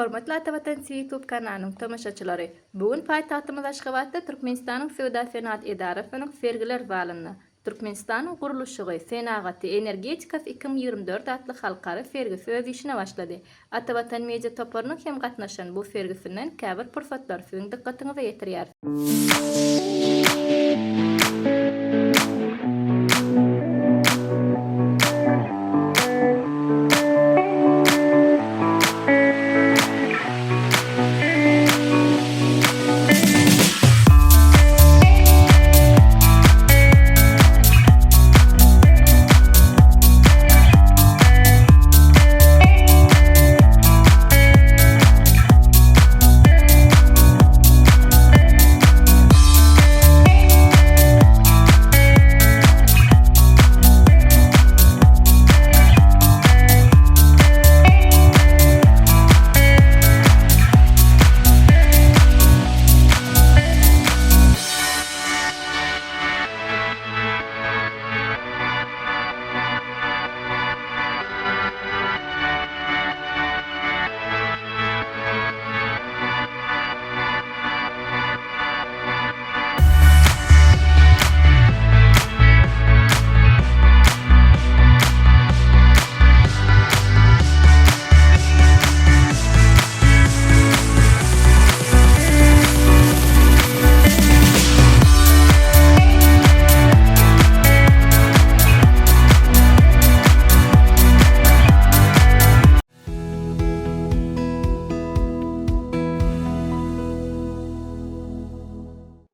Hormatly Atavatan TV YouTube kanalynyň tomaşaçylary! Bu gün paýtagtymyz Aşgabatda Türkmenistanyň Söwda-senagat edarasynyň sergiler zalynda Türkmenistanyň gurluşygy, senagaty, energetikasy 2024 atly halkara sergisi öz işine başlady. Atavatan Media toparynyň hem gatnaşan bu sergisinden käbir pursatlary siziň dykgatyňyza ýetirýäris.